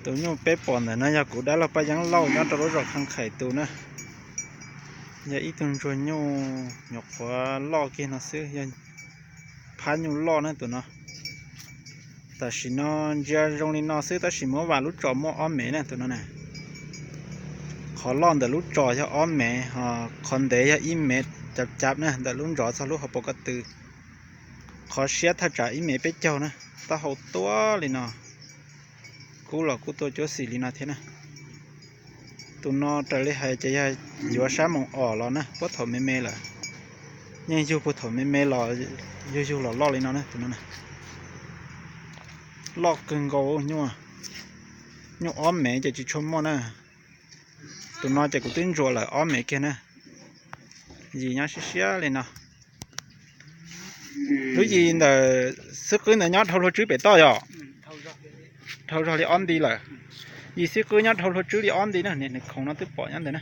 Tus nyuj peb pom ntawm no yog kuv dab laug Paj Yeeb Lauj nyob rau lub zos Khaj Khais tus na. Yog ib tug ntsuag nyuj nyuam qhuav loj kiag no xwb, yog phab nyuj loj na tus no. Tam sim no ntsia zoo li no xwb tab sis muab vam lub tsos muaj ob mev na tus no na. Qhov loj ntawm lub tsos yog ob mev, ho qhov ntev yog ib mev cav cav na, ntawm lub ntsov txog lub hauv paus ko tw. Qhov siab thaj tsam ib mev peb caug na, taub hau tuab li no. Kub los kuj tuaj cuab xim li no thiab na. Tus no raws li hais ces yog yuav sab moos os los na, puag thaum me me lawm. Yeej yug puag thaum me me los, yug yug los loj li no na tus no na. Loj kawg nkaus, nyuj ob mev ces tsis tshua muaj na. Tus no ces kuv twb ntsuas lawm ob mev kiag na. Yim nyob siab siab li no. Lub yim ntawm xwb qwb ntawd nyob dhau hlua tswb pem toj yom? Dhau zog li ob nti lawm. Yim xwb qwb nyob dhau hlua tswb li ob nti na, nws khoov no twb pom nyob ntawd na.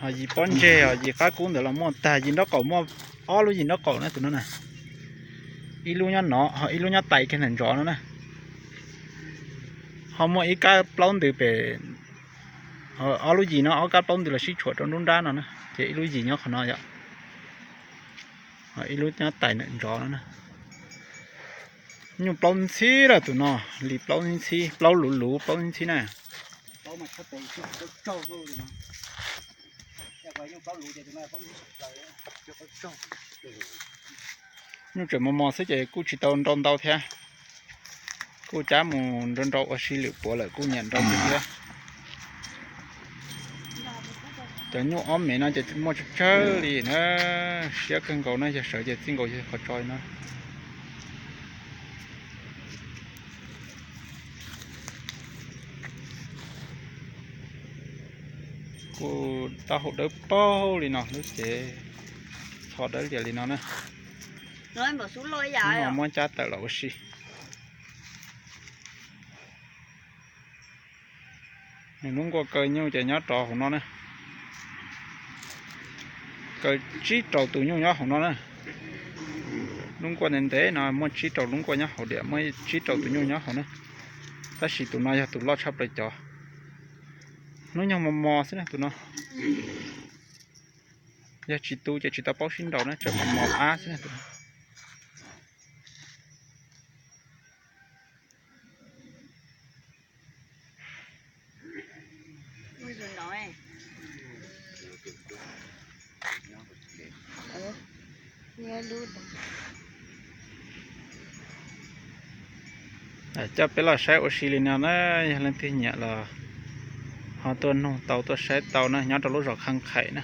Ho yim pob ntseg os, yim qab kub ntawd los muaj tag, yim nraub qaum muaj ob lub yim nraub qaum na tus no na. Ib lub nyob no, ho ib lub nyob tais kiag ntawm ntsov no na. Ho muaj ib kab plaub ntws pem, ob lub yim no ob kab plaub ntws los sib tshuam rau nruab nrab no na, ces ib lub yim nyob qhov no yom. Ib lub nyob tais ntawm ntsov no na. Nyuj plaub ntxhib lawm tus no, li plaub ntxhib, plaub luv luv plaub ntxhib na. Nyuj tseem mos mos xwb ces kuj tsis tau nrau ntau thiab. Kuj cab mus nrau nrau ua si lwm puav lawm kuj nyiam nrau thiab. Cov nyuj ob mev no ces muaj tsawg tsawg li na, siab kawg nkaus na, yog sawv ces txij nkaus yog qhov tso no. Kuj taub hau dawb paug li no, lub cev txho dawb lias li no na. Muab cab tawm los ua si. Nws lub nkuaj kaw nyuj ces nyob rau hauv no na. Kaw tsib rau tus nyuj nyob hauv no na. Lub nkuaj ntev ntev no muaj tsib rau lub nkuaj nyob hauv, diam muaj tsib rau tus nyuj nyob hauv na. Tab sis tus no yog tus loj tshaj plaws cov. Hnub nyoog mos mos xwb na tus no. Yog tsis tu ces tsis tau paub sib nraus na, tseem mos mos ab xwb na tus no. Coj peb los saib ua si li no na, yog leej twg nyiam los ho tuaj nug tau tuaj saib tau na, nyob rau lub zos Khaj Khais na.